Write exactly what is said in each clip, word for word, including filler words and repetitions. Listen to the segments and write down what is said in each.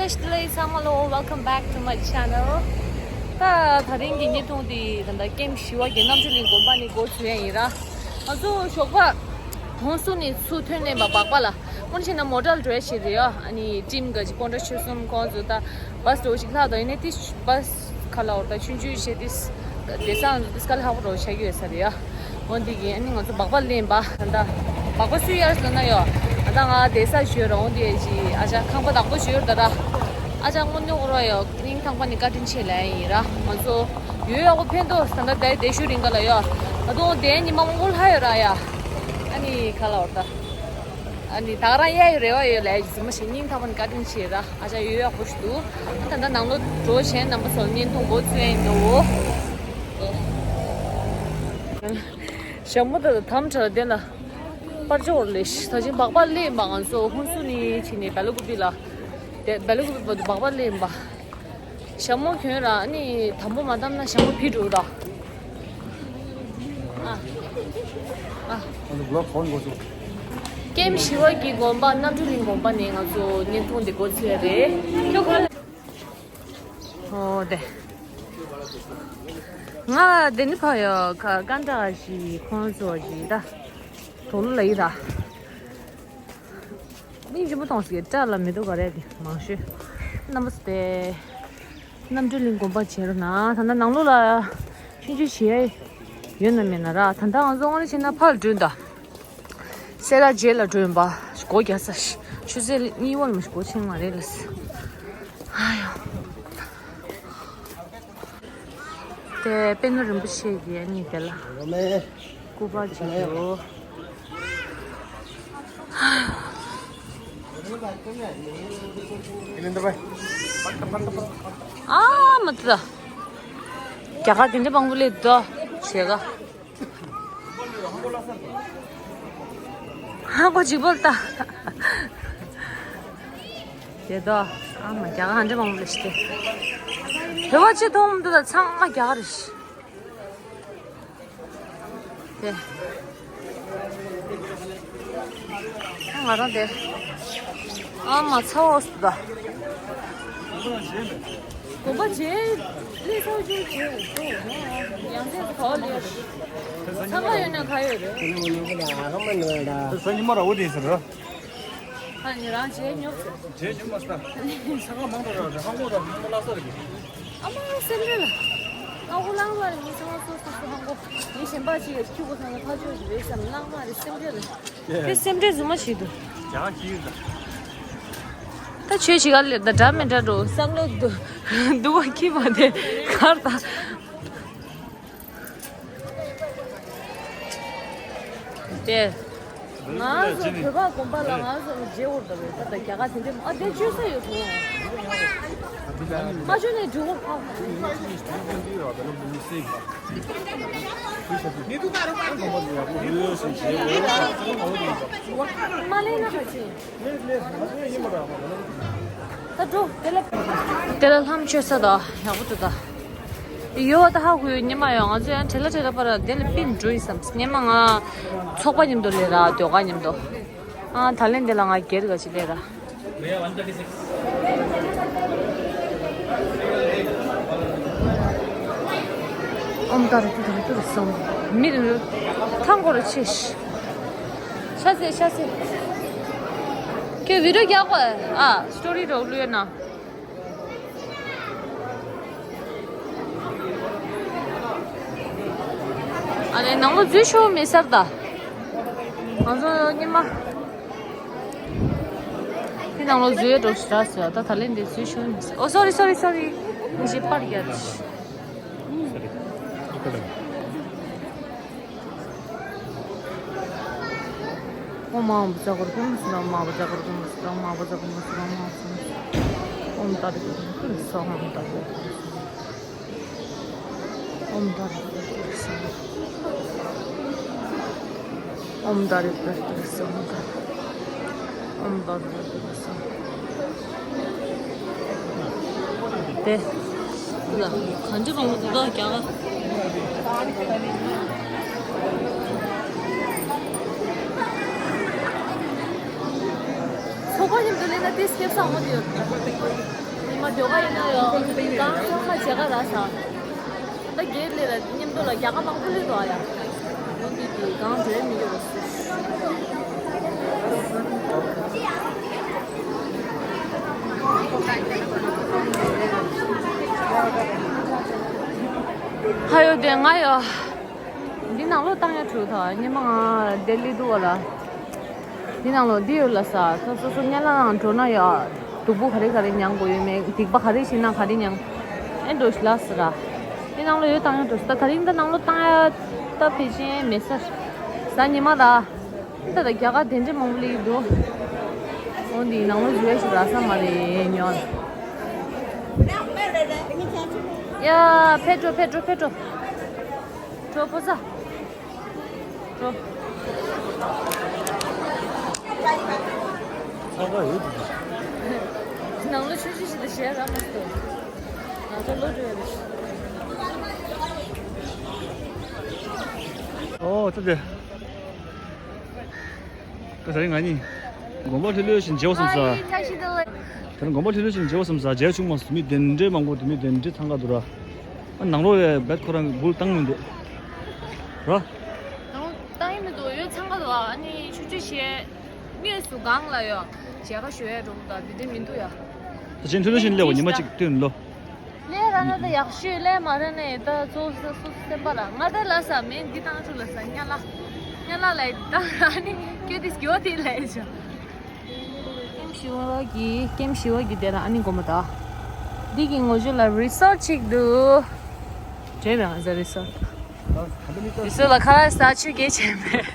Hello ཚང་མ་ལོ། Welcome back to my channel. ད་ད་རིང་གི་བརྙན་ཐུང་འདི་ད་ལྟ་ཀེམ་བཞི་པ་གི་རྣམ་གྲོལ་གླིང་དགོན་པ་ནས་འགོ་ཚུགས་ཡ་ཡིན་ར། ང་ཚོ་ཞོགས་པ་ཧོན་སུར་ནས་ཚུར་ཐོན་ནས་མ་སྦག་སྦག་ལ་དངོས་གནས་བྱས་ན་མོ་ཊ་ལ་འགྲོ་ཡ་ཞིག་རེད་ཡ། ཨ་ནི་ཊིམ་ག་ཅིག་སྤོན་ཊར་ཆོལ་གསུམ་ཁོང་ཚོ་ད་བྷ་སི་འགྲོ་ཞིག་ལྷག་དང་ཡིན་ནའི་དེ་བྷ་སི་ཁ་ལ་འོར་ད་ཆུང་ཆུང་བྱས་ཏེ་བསྡད་ས་ང་ཚོ་དེ་དཀའ་ལས་ཁག་པོ་འདྲ་བོ་ཆགས་ཀྱི་ཡོད་ས་རེད་ཡ། འོ་འདི་གི་ཨ་ནི་ང་ཚོ་སྦག་སྦག་ལེན་པ་ད་ལྟ་སྦག་སྦག་སུས་གཡར་ཟེར་ན་ཡོ། ད་ལྟ་ང་བསྡད་ས་ཞོལ་ར། འོ་འདི་ཅི་ཨ་ཅག་ཁང་པ་བདག་པོ་ཞོལ་ད་ར། ཨ་ཅག་དངོས་གནས་ཁོ་ར་ཡོ་སྙིང་ཐག་པ་ནས་བཀའ་དྲིན་ཆེ་ལབ་ཡ་ཡིན་ར། ང་ཚོ་ཡོད་ཡག་པོ་ཕན་ཐོགས་ད་ལྟ་བསྡད་བསྡད་ཞོར་རིང་ག་ལ་ཡོ། ད་དུང་བསྡད་ཉི་མ་མང་པོ་ལྷག་ཡོད་ར་ཡ། ཨ་ནི་ག་ལ་འོར་ད། ཨ་ནི་ད་ག་རང་གཡར་ཡག་རེ་བ་ཡོད་ལབ་ཡ་ཅིག་མ་ཤེས། སྙིང་ཐག་པ་ནས་བཀའ་དྲིན་ཆེ་ར། ཨ་ཅག་ཡོད་ཡག་པོ་ཞིག་འདུག་ད་ལྟ་ནང་ལོགས་འགྲོ་བྱས་རྣམ་པ་ཚོ་བརྙན་ཐུང་འགོ་ཚུགས་ཡ་ཡིན་འདུག་ཞྭ་མོ་དང་དམ་དྲག་དེ་ལ་པར་ཅོག་ལས་ད་ཅིང་སྦག་སྦག་ལས་མ་ང་ཚོ་ཧུན་སུར་ནས་ཕྱིན་ནས་སྦེ་ལ་ཀུ་པི་ལ་དེ་སྦེ་ལ་ཀུ་པི་བར་དུ་སྦག་སྦག་ལས་མ། ཞྭ་མོ་གྱོན་ར་ཨ་ནི་དམ་པོ་མ་བཏབ་ན་ཞྭ་མོ་ཕྱིས་འགྲོ་ར། ཨ། ཨ། ཨ་ནི་བློ་གོང་འགོ་ཚུགས། ཀེམ་བཞི་པ་གི་དགོན་པ་རྣམ་གྲོལ་གླིང་དགོན་པ་ནས་ང་ཚོ་བརྙན་ཐུང་འདི་འགོ་ཚུགས་ཡ་རེད། ཁྱོད་ག་ལ། ཨོ་དེ། ང་དེ་ནི་ཕ་ཡ་ཀ་ཀན་ཏ་ཞིག་ཁོང་ཚོ་ཞིག་ད། དོ་ལོ་ལ་ཡི་ད། མིག་ཆེན་པོ་མཐོང་སྲིད་སྐྲ་ལ་མི་འདུག་ག་རེ་དེ་མང་ཤོས། རྣམ་པ་ཚོ་དེ། རྣམ་གྲོལ་གླིང་དགོན་པ་བྱེད་རོགས་གནང་། ད་ལྟ་ནང་ལོགས་ལ་ཆུང་ཆུང་བྱེད་ཡ་ཡོད་ན་མེད་ན་ར། ད་ལྟ་ང་ཚོ་དངོས་གནས་བྱས་ན་ཕར་འགྲོ་ད། སེ་ར་བྱེས་ལ་འགྲོ་ཡིན་པ། སྒོ་རྒྱག་ས་ཤི། ཆུ་ཚོད་གཉིས་པ་ལ་མ་ཤི་སྒོ་ཕྱེ་མ་རེད་ལ་སི། ཨ་ཡོ། དེ་པད་ནོར་རིན་པོ་ཆེ་གི་ཨ་ནི་དེ་ལ་སྐུ་པར་ཅིག་ཡོད། ཨ་མ་ད། རྒྱ་གར་དེ་འདྲ་མང་པོ་སླེབས་འདུག་ཞེ་ག་ཧ་གོ་ཅིག་པོ་ལྟ། དེ་དོ། ཨ་མ་རྒྱ་གར་ཧ་འདྲ་མང་པོ་ལ་ཤི་སྟེ། བོད་པ་ཅི་མཐོང་མི་འདུག་ད་ཚང་མ་རྒྱ་གར་རེད་ཤི། དེ། ཨ་ང་རང་དེ། ཨ་མ་ཚ་བོ་སུ་ད། དགོན་པ་རྗེས་སླེབས་ཚར་རྒྱུ་རྗེས་ཡང་སེ་ག་བ་ལས་ཚང་མ་ཡོད་ན་ག་ཡོད་རེད། ས་ཉི་མ་ར་འོ་དེ་ཟེར་ར། ཨ་ནི་རང་རྗེས་ཉོ། རྗེས་ཉོ་མ་ས། ས་ཁ་མང་དྲགས་ར་ཧང་གོ་ར་མི་མ་ལ་ས་རེད། ཨ་མ་སེམས་ཁྲལ་ལ། ཨ་ཁུ་ལང་མ་རེད། མི་ཚང་མ་སོ་སོ་སོ་ཧང་གོ། མི་གཞན་པ་ཅིག་ཡ་ཁྱུ་གོ་ཚང་ལ་ཕ་ཆོས་ཞིག་རེད་བསམ་ལང་མ་རེད། སེམས་ཁྲལ་ལ། དེ་སེམས་ཁྲལ་རྫུན་མ་བྱེད་འདུག་ད་ཆོས་བྱེད་ག་ལེ་ད་འདྲ་མི་འདྲ་འགྲོ་བསམ་བློ་འདུག་འདུག་པ་ཁྱི་མ་དེ་གར་ད། དེ། ང་ཚོ་བོད་པ་དགོན་པ་ལ་ང་ཚོ་རྗེས་འོར་ད་བས་ད་ད་རྒྱ་གར་དེ་འདྲ་ཨ་དེ་བཅོས་ས་ཡོད་དོ། མ་བཅོས་ནས་འགྲོ་འོར་ཕ། མ་ལེན་ན་ཁ་ཆེ། ད་འགྲོ་དེ་ལ། དེ་ལ་ལྷམ་མཆོད་ས་དང་ཡག་པོ་འདུག་ད། ཡོད་བ་ད་ཧ་གོ་ཡོད་ཉི་མ་ཡོད། ང་ཚོ་ཡང་བྲེལ་ལ་བྲེལ་ལ་པར་དེ་ལ་པིན་འགྲོ་ཡི་བསམ་ཉི་མ་ང་ཚོགས་པ་མཉམ་དུ་ལས་ར་ཟློས་གར་མཉམ་དུ། ཨ་ད་ལན་དེ་ལ་ང་སྒེར་ག་ཅི་ལས་ར། ཨོམ་ཏཱ་རེ་ཏུ་རེ་ཏུ་རེ་སོང་། མི་རེ་རེ་ཐང་གོ་རེ་ཆེ་ཤི། ཤ་ཟེ་ཤ་ཟེ། ཁྱོད་བི་ཌིའོ་རྒྱག་པ། ཨ་སི་ཊོ་རི་རོགས་བླུགས་ཡོད་ན། ཨ་ལེ་ནང་ལོ་འཛུལ་ཤོག་མེད་སར་ད། ང་ཚོ་ཉི་མ། དེ་ནང་ལོ་འཛུལ་འགྲོ་ཤི་ར་ཟེར་ད་ད་ལན་དེ་འཛུལ་ཤོག་མེད་སར། ཨོ་སོ་རི་སོ་རི་སོ་རི། ངས་ཞེ་པར་རྒྱག་ཨོ་མ་འོངས་པ་ཛ་གོར་གུམ་སི་ར་མ་བ་ཛ་གོར་གུམ་སི་ར་མ་བ་ཛ་གོར་གུམ་སི་ར་མ་བ་ཛ་གོར་གུམ་སི་ཨོམ་ཏཱ་རེ་ཏུ་རེ་ཏུ་རེ་སོང་ཨོམ་ཏཱ་རེ་ཏུ་རེ་སོང་། ཨོམ་ཏཱ་རེ་ཏུ་རེ་ཏུ་རེ་སོང་། ཨོམ་ཏཱ་རེ་ཏུ་རེ་ཏུ་རེ་སོང་། ཨོམ་ཏཱ་རེ་ཏུ་རེ་སོང་། དེ། ལ། གང་ཅི་མང་པོ་འདུག་ད་རྒྱ་གར། ཚོགས་པ་ མཉམ་དུ་སླེབས་ན་དེ་སྐྱེལ་ས་མང་པོ་ཡོད། ཉི་མ་ཟློས་གར་ཡིན་ན་ཡང་གང་ཚང་མ་མཇལ་ཁ་རག་ས། ད་རྒྱལ་ལས་ལ་མཉམ་དུ་ལ་རྒྱ་གར་མང་པོ་སླེབས་འདུག་ཨ་ཡ། འོ་འདི་དེ་གང་བྱས་མི་ཡོད་པ་སུ། ཧ་ཡོ་དེ་ང་ཡོ། འདི་ནང་ལོགས་བཏང་ཡ་འགྲོ་ཐལ། སྔོན་མ་ང་ལྡི་ལི་འདུག་བ་ལ། འདི་ནང་ལོགས་འདི་ཡོད་ལ་ས། ད་སོ་སོ་སྔོན་ལ་ནང་འགྲོ་ན་ཡ། སྡུག་པོ་ག་རེ་ག་རེ་མྱངས་དགོས་ཡོད་མེད། སྡིག་པ་ག་རེ་ཤེས་ན་ག་རེ་མྱངས། ཨེ་འགྲོ་ཤི་ལ་ས་ར། འདི་ནང་ལོགས་ཡོད་བཏང་ཡ་འགྲོ་ས། ད་དེ་རིང་ད་ནང་ལོགས་བཏང་ཡ་ད་ཕལ་ཆེར་མེད་ས། གཟའ་ཉི་མ་ར། ད་ད་རྒྱ་གར་དེ་འདྲ་མང་པོ་སླེབས་ཀྱི་འདུག་འོ་འདི་ནང་ལོགས་འཛུལ་ཡ་ཞིག་རག་ས་མ་རེད་ཉོ། ཡ་ཕེབས་འགྲོ་ཕེབས་འགྲོ་ཕེབས་འགྲོ། འགྲོ་ཕོ་ས། འགྲོ། ཚ་བ་ཡོད་དེ། ནང་ལོགས་ཆུང་ཆུང་ཞིག་ཏུ་བཞག་རག་མ་སོང་། ང་ཚོ་ལོ་འགྲོ་ཡ་རེད། ཨོ་ད་དེ། ད་དེ་རིང་ང་གཉིས་དགོན་པ་ལྷོད་ལྷོད་བཞིན་མཇལ་བ་བསམ་ས། ད་རིང་དགོན་པ་ལྷོད་ལྷོད་བཞིན་མཇལ་བ་བསམ་ས། མཇལ་བྱུང་མ་སོང་། མི་དེ་འདྲའི་མང་པོ་འདུག་མི་དེ་འདྲའི་འཚང་ཁ་འདུག་ར། ཨ་ནང་ལོགས་ལ་བེད་ཁོ་རང་གི་འབུལ་བཏང་མི་འདུག་ར། ནང་ལོགས་བཏང་ཡི་མི་འདུག་ཡོད་འཚང་ཁ་འདུག་ཨ་ནི་ཆུ་ཆུ་ཞེས་དངོས་སུ་སྒང་ལ་ཡོད་མཇལ་ཁ་ཞུ་ཡ་འགྲོ་གི་འདུག་དེ་འདྲ་མི་འདུག་ཡ། ད་ཅིན་ཐུ་ལུ་ཤིན་ལེ་བ་ཉི་མ་གཅིག་བཏོན་ལོ། ལས་ར་ན་ད་ཡག་ཤོས་ལས་མ་ར་ན་ཡི་ད་ཚོ་ས་སུ་སེམས་པ་ལ་ང་ད་ལ་ས་མེད་འདི་ཏང་ཕྲུག་ལ་ས་ཉ་ལ་ཉ་ལ་ལ་ཡི་ད་ཨ་ནི་ཁྱོད་དེ་སྐྱོ་དེ་ལ་ཡི་ཆ། ཀེམ་ཞི་བ་གི་ཀེམ་ཞི་བ་གི་དེ་ལ་ཨ་ནི་གོ་མ་ད། འདི་གི་ངོ་ཇོ་ལ་རི་སོར་ཅིག་འདུག་བྲེལ་མེད་ང་ཚ་རི་སོར། རི་སོར་ལ་ཁ་ལག་ས་ཆུ་གེ་བྱས་མེད།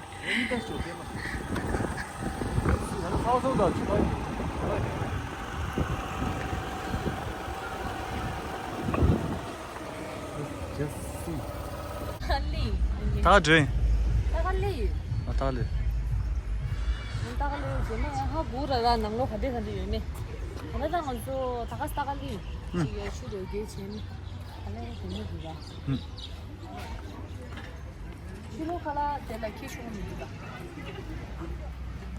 ད་འགྲོ་ཡིན། ད་ག་ལེ་ཡོད། ཨ་ད་ག་ལེ། ད་ག་ལེ་ཡོད་ཟེར་ན་ཧ་གོ་ར་ར་ནང་ལོགས་ག་འདྲས་ག་འདྲས་ཡོད་མེད། ད་ལྟ་ང་ཚོ་ད་ག་ད་ག་ལེ་ཡོད། ཅིག་ཡོད་ཆུ་རེ་གེ་བྱས་མེད། ད་ལེ་གོ་མེད་འདུག་ར། ཕྱི་ལོགས་ཁ་ལག་དེ་ལ་ཁྱི་ཤོང་མི་འདུག་ག་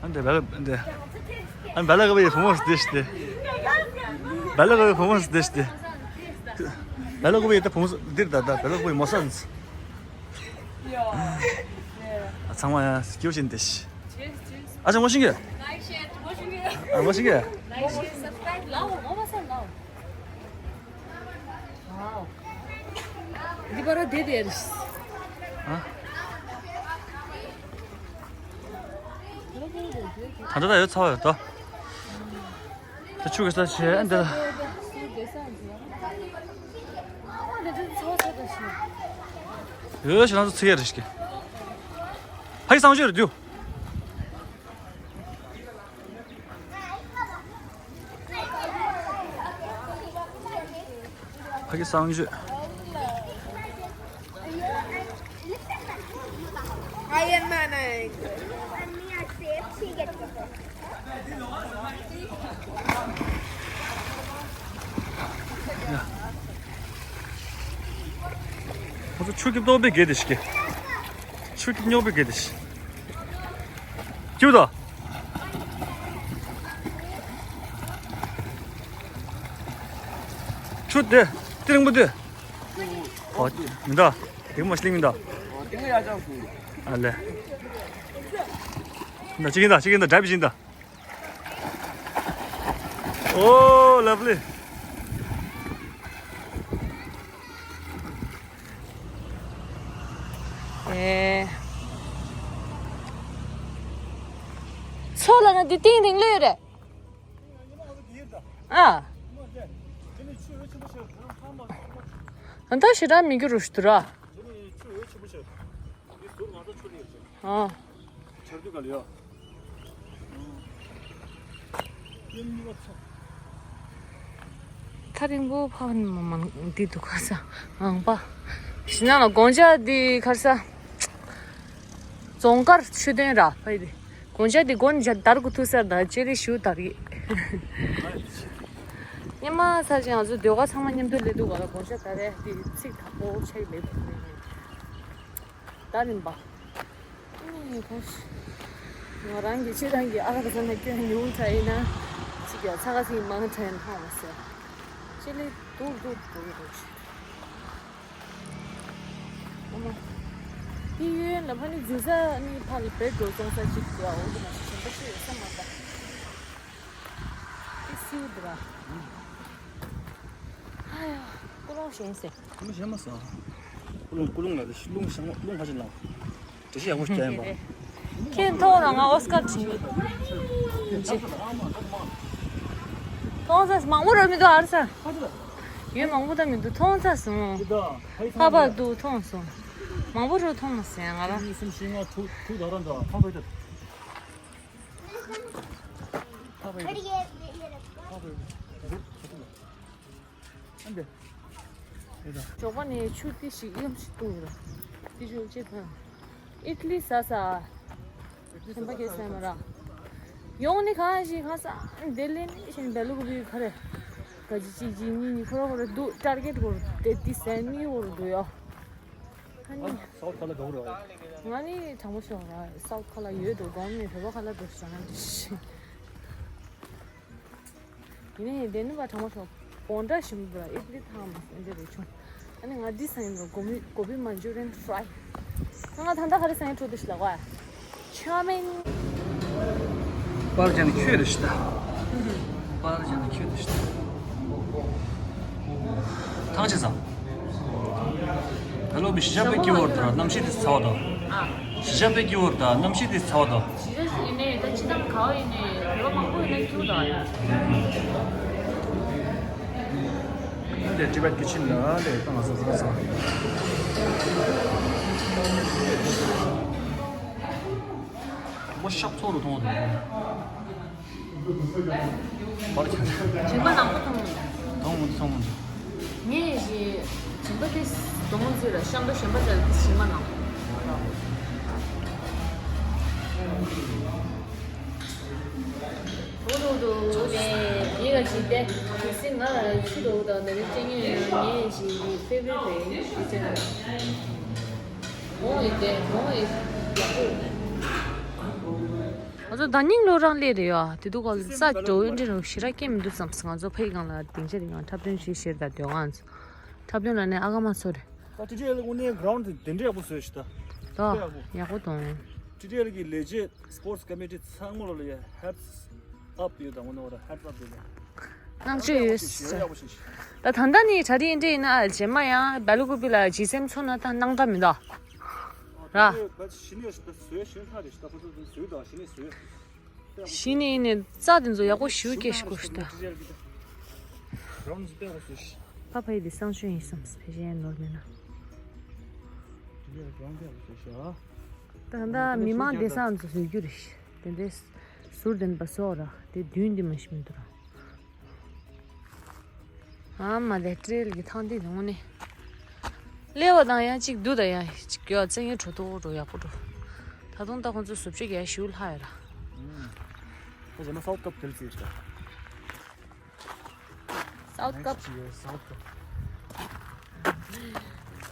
ཨ་འདི་བལ་འདི། ཨ་བལ་གི་བུ་མོ་སྟེ་སྟེ། བལ་གི་བུ་མོ་སྟེ་སྟེ། བལ་གི་བུ་ཡི་ད་བུ་མོ་འདིར་ད་ད་བལ་གི་བུ་མོ་སན། ཨ་ཚང་མ་ཡང་སྐྱོ་བཞིན་ཏེ་ཤི། ཨ་ཅག་མོ་ཤིང་གི། ཨ་མོ་ཤིང་གི། འདི་པར་བསྡད་དེ་རེད། ཨ། ད་ལྟ་ད་ཡོད་ཚ་བ་ཡོད་དོ། ད་ཆུ་གི་ས་ཆེ་ཨ་འདི་ལ། ཡོད་ཤི་ལང་ཚོ་ཚེ་ཡ་རེ་ཤི་གི། ཕ་གི་སང་ཞོ་རེད་དུ། ཕ་གི་སང་ཞོ། ཁོ་ཚོ་ཆུ་སྐྱིབས་ཏོག་པའི་གེ་དེ་ཞིག་གེ། ཆུ་སྐྱིབས་རྙོག་པའི་གེ་དེ་ཞིག་ཁྱིའུ་དང་། ཆུ་དེ། དེ་རིང་པོ་དེ། ཨོ། མི་འདའ། དེ་མ་ཤི་ལིང་མི་འདའ། ཨ་ལེ། འདའ་ཅི་གིན་འདའ་ཅི་གིན་འདའ་འདྲ་བི་ཅིན་འདའ། Oh, lovely. ཨེ། མཚོ་ལ་ན་འདི་ཏིང་རིང་ལོས་རེད། ཨ། ཨ་ད་ཞེ་དྲག་མི་འགྱུར་རུ་ཞུ་དུ་ར། ཨ། ཆར་དུས་ག་ལ་ཡོད། ཐག་རིང་པོ་ཕ་མ་མ་འདི་འདུག་ཁ་ས་ངང་པ། ཞི་ན་ལ་དགོང་ཇ་འདི་ཁར་ས། རྫོང་དཀར་ཆུ་དོན་ར་ཕ་ཡི་འདི། དགོང་ཇ་འདི་དགོང་ཇ་དར་གུ་ཐུ་སར་ད་ཅེ་རི་ཞུ་དར་གི། ཉི་མ་ཚར་ཅིང་ང་ཚོ་ཟློས་གར་ཚང་མ་མཉམ་དུ་ལས་འདུག་ག་ལ་དགོང་ཇ་དར་རེ་འདི་ཚིག་དག་པོ་ཆགས་ལས་འདུག་ད་རིམ་པ། ཨེ་ཁོ། ང་རང་གི་ཁྱེད་རང་གི་ཨ་ཁ་ཚ་ན་སྐྱོན་ཉུང་ཚ་ཡིན་ན། ཡ་ཚ་ཁ་སིང་མང་ཐན་ཧང་མ་སེ། ཅི་ལི་དུག་དུག་དུག་དུག་ཅི། ཨ་མ། དེ་ཡོད་ན་ཕ་ནི་འཛུལ་ས་ནི་ཕ་ལ་བེད་འགྲོ་སོང་ས་ཅིག་ཡ་འོ་དེ་མ་ཞིག་གཞན་པ་ཅི་ཡོད་ས་མ་ད། དེ་སིའུ་དུ་ར། ཨ་ཡ། ཀུ་ལོང་ཞན་སེ། ཀུ་ལོང་ཞན་མ་སོང་། ཀུ་ལོང་ཀུ་ལོང་ལ་རླུང་ཞང་རླུང་ཁ་ཅིག་ལངས། འགྲེལ་བཤད་ཡག་པོ་ཞིག་རྒྱག་ཡིན་པ། ཁྱེད་མཐོང་རང་ང་ཨོ་སི་ཀར་བྲིས་མི། ཅི། མཐོང་ས་མང་པོ་རོ་མི་འདུག་ཨར་ས། ཡོད་མང་པོ་ད་མི་འདུག་མཐོང་ས་སོང་། ལྷག་པར་དུ་མཐོང་སོང་། མང་པོ་རོ་མཐོང་མ་སོང་ང་ར། གཉིས་གསུམ་བཞི་ལྔ་དྲུག་དྲུག་དག་རང་འདྲ་མཐོང་པའི་ད། ལྷག་པའི་ད། ལྷག་པའི་ད། ཨ་འདི། འདི་དང་། ཞོགས་པ་ནས་ཆུ་ཏི་ཞིག་ཡོམ་ཞིག་བཏུང་ཡོད་ར། ཏི་ཆུ་ཅི་ཐང་། ཨིད་ལི་ཟ་ས། ཁྱིམ་པ་ཁེ་སེ་མ་ར། ཡོང་ནི་གང་ཞིག་གང་ས་འདི་ལེན་ནི་ཞིག་འདི་ལུག་བི་ཁ་རེ། ག་ཅི་ཅི་ཅི་ཉི་ཉི་ཁོ་ར་ཁོ་ར་འདུག་ཊར་གེ་ཊི་ཁོ་ར་དེ་ཏི་སེ་ནི་ཁོ་ར་འདུག་ཡོ། ཨ་ནི། སའུ་ཐི་ཁ་ལ་ག་བོ་ར། ང་ནི་དྲང་པོ་ཤོད་ར་སའུ་ཐི་ཁ་ལ་ཡོད་འདུག་དགོང་ནས་བོད་པ་ཁ་ལ་འགྲོ་ཤོག་ང་འདི་ཤི། ཡིན་ནའི་དེ་ནི་བ་དྲང་པོ་ཤོག་དགོང་དག་ཞིམ་པོ་ར་ཨིད་ལི་ཐང་མ་སོང་འདི་རེ་བྱུང་། ཨ་ནི་ང་འདི་སང་ཡིན་ར་གོ་མི་གོ་བི་མན་ཇུ་རི་ཡན་ཕ་རའི། ང་ད་ལྟ་ག་རེ་སང་ཡིན་འཕྲོ་འདུ་ཤི་ལ་བ། ཆོ་མིན། པར་ཅན་ཁྱོད་རེད་ཤི་ད། པར་ཅན་ཁྱོད་རེད་ཤི་ད། ཐང་ཆད་ཙང་། ཧེ་ལོ་མི་གཞིས་ཆགས་པའི་སྐྱིད་པོ་རེད་ད་རྣམ་ཤེས་དེ་ཚ་བ་དང་། གཞིས་ཆགས་པའི་སྐྱིད་པོ་རེད་ད་གནམ་གཤིས་དེ་ཚ་བ་དང་། གཞིས་ཆགས་ཤིག་ཡིན་ནའི་ད་ཕྱི་ནང་ག་བ་ཡིན་ནའི་བོད་པ་མང་པོ་ཡིན་ན་སྐྱིད་པོ་དང་ཡ། འདི་ཊི་བེཊ་ཀི་ཆེན་ལ་ལས་ད་ང་ཚོ་ཚོ་ཚོ། མོ་ཤག་ཚོགས་རུ་མཐོང་བ་དང་། བར་ཆད། ཞིང་པ་ནག་པོ་མཐོང་། མཐོང་མཐོང་། ངས་ཞིག་ཞིང་པ་དེ་གདོང་ཚོད་ལ་ཤམ་ཏོ་ཞིང་པ་ཚོད་ལ་ཞིང་པ་ནག་པོ། འོ་དོ་དོ་དེ་ངས་ཀ་ཞིག་དེ་དེ་སི་ང་ལ་ཆུ་དོ་དང་ད་ནི་སྐྱེ་ཉེ་ཡོད་ན་ངས་ཞིག་ཕེ་ཝ་རི་ཊི་རེད་ཞིག་ཅེ་ན། གོང་ཡི་དེ་གོང་ཡི་ཡག་པོ། ང་ཚོ་ད་ནིང་ལོ་རང་སླེབས་རེད་ཡ། དེ་དུས་ག་ལ་ས་འགྲོ་འོན་འདྲི་རུ་ཞེ་དྲག་སྐྱེ་མི་འདུག་བསམ། ང་ཚོ་ཕའི་སྒང་ལ་སྡིངས་ཆ་རེ་ཡང་འཁྲབ་སྟོན་བྱེད་ཤེར་དང་སྡོད་ང་ཚོ་འཁྲབ་སྟོན་ལ་ནས་ཨ་ག་མ་ཚོ་རེད། ད་ཊི་ཊི་ཨེལ་དངོས་གནས་གྷ་རའུན་ཌི་དེ་འདྲ་ཡག་པོ་བཟོས་ཤི་ད། ད་དཔེ་ཡག་པོ། ཡག་པོ་དང་། ཊི་ཊི་ཨེལ་གི་ལས་བྱེད་སི་པོར་ཊི་ཀོ་མི་ཊི་ཚང་མ་ལ་ཡ་ཧེཌ་ཨབ་ཡོད་དང་ངོ་ནོར་ཧེཌ་ཨབ་ཡོད་དང་། བསྔགས་བརྗོད་ཡོད། ཞེ་དྲག་ཡག་པོ་བྱས་ཤི། ད་ད་ལྟ་ནི་གྲ་སྒྲིག་འདྲ་ཡིན་ན་རྗེས་མ་ཡང་སྦེལ་ཀོབ་ལ་ཇི་སི་ཨེམ་ཚོགས་ན་ད་སྣང་དག་མི་འདུག་ར། ད་གཞི་ནས་བཟོས་ཞིང་ཐག་རེད་ཤི་ད་ཁོ་ཚོ་བཟོས་དང་གཞི་ནས་བཟོས། གཞི་ནས་ཡིན་ནས་རྩྭ་དེ་ཚོ་ཡག་པོ་ཞེ་པོ་སྐྱེས་ཤིག་གོ་ཤི་ད། རང་ཚོ་དཔེ་ཡག་པོ་བཟོས་ཤི། ཕ་ཕ་ཡི་དེ་གསང་སྤྱོད་ཡིན་བསམ་ཟེར་གཞན་ནོར་མེད་ན། དེ་འདྲ་རང་དཔེ་ཡག་པོ་བཟོས་ཤི་ཨ། ད་ད་མི་མང་བསྡད་ས་ཚོ་བཟོ་རྒྱུ་རེད་ཤི། དེ་འདྲའི་ཟུར་ལྡན་པ་སོགས་ར་དེ་མདུན་དེ་མ་ཤི་མི་འདུག་ར། ཨ་མ་ལེ་ཊི་རེལ་གྱི་ཐང་དེ་དང་ནི། སླེབས་པ་དང་ཡང་གཅིག་བསྡུ་དང་ཡང་གཅིག་ཡོད་བཙན་གྱི་གྲོ་ཐོག་འགྲོ་ཡག་པོ་འགྲོ། ད་དུང་ད་ཁོང་ཚོ་བཟོ་བཅོས་ཀྱི་ཡ་ཞིའུ་ལྷག་ཡོད་ར། ཁོ་ཚོ་ན་སའུ་ཐི་ཀབ་དེ་ལ་རྩིས་ཤིག་ད། སའུ་ཐི་ཀབ། ནེགསི་ཊི་ཡར་སའུ་ཐི་ཀབ།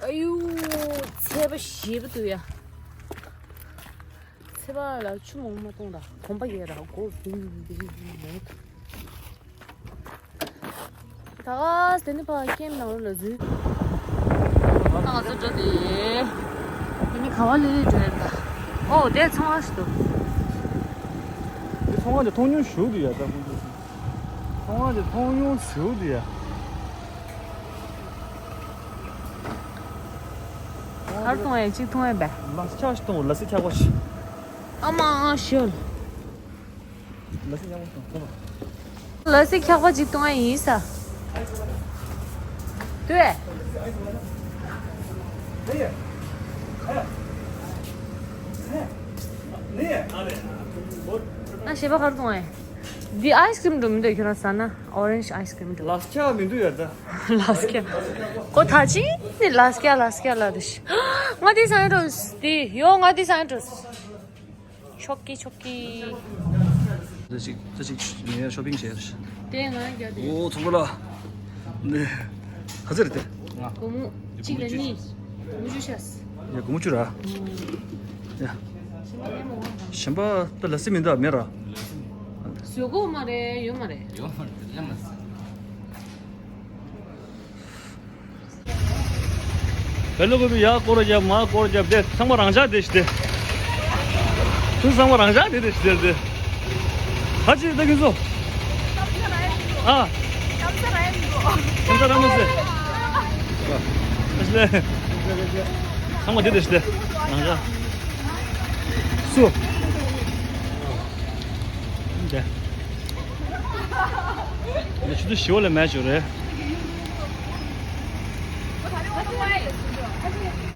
ཨ་ཡུ། ཚད་པ་ཞེ་པོ་འདུག་ཡ། ཚད་པ་ལ་ཆུ་མང་མ་གཏོང་ར་གོམ་པ་རྒྱག་ར་སྒོ་བུང་བུང་བུང་མང་། ད་ག་དེ་ནི་ཕ་ཀེམ་ནང་ལོགས་ལ་འཛུལ། ད་ང་ཚོ་འགྲོ་དེ། དེ་ནི་ག་བ་ལི་ལི་འགྲོ་ཡ་ད། ཨོ་དེ་ཚོང་བ་ཞིག་འདུག་དེ་ཚོང་བ་དེ་མཐོང་མྱོང་ཞུ་འདུག་ཡ་ད་ཁོང་ཚོ། ཚོང་བ་དེ་མཐོང་མྱོང་ཞུ་འདུག་ཡ། གར་གཏོང་ཡ་གཅིག་མཐོང་ཡ་བས། ལ་སི་ཁྱག་ཞིག་གཏོང་ལ་སི་ཁྱག་པ་ཞིག་ཨ་མ་ཨ་ཤོད། ལ་སི་ཡག་པོ་བཏང་ཁོ་པ། ལ་སི་འཁྱག་པ་ཅིག་བཏུང་ཡ་ཡིན་ས། ལྟོས། ང་ཞེས་པ་གར་བཏུང་ཡ། འདི་ཨའི་སི་ཀྲིམ་འགྲོ་མི་འདུག་ཁྱོད་རང་ཟ་ན་ཨོ་རེན་ཇི་ཨའི་སི་ཀྲིམ་འགྲོ། ལ་སི་ཁྱག་མི་འདུག་ཡ་ད། ལ་སི་ཁྱག་ཁོ་ད་ཅི་ནི་ལ་སི་ཁྱག་ལ་སི་ཁྱག་ལ་དུ་ཤི། ང་འདི་ཟ་ཡ་འགྲོ། འདི་ཡོ་ང་འདི་ཟ་ཡ་འགྲོ། ཆོག་གི་ཆོག་གི། ད་ཅིག་ད་ཅིག་ངས་ཤོ་པིང་བྱས། དེ་ང་རྒྱ་དེ། ཨོ་ཚོང་པ་ལ། ནས། ག་ཚོད་རེད་དེ། སྒོར་མོ་གཅིག་ལ་གཉིས། སྒོར་མོ་བཅུ་ཤ། ཡ་སྒོར་མོ་བཅུ་ར། ཡ། གཞན་པ་ད་ལ་སི་མི་འདུག་མེད་ར། བཟོ་དགོས་མ་རེད། ཡོད་མ་རེད། ཡོད་མ་རེད། ལས་མ་ཟེར། བེ་ལོ་ཀོ་པི་ཡར་སྐོར་རྒྱབ། མར་སྐོར་རྒྱབ། དེ་ཚང་མ་རང་འཇགས་དེ་ཞིག་དེ། དེ་ཚང་མ་རང་འཇགས་དེ་དེ་ཞིག་དེ། ཧ་ཅི་ད་གིན་སོ། ཨ། ཁམས་ས་ར་མ་ཟེར། ཨ་ལེ། ཚང་མ་དེ་དེ་ཞིག་དེ། རང་འཇགས། སུ། འདི་ཆུ་ཚོད་བཞི་པ་ལ་མེ་ཅོ་རེད།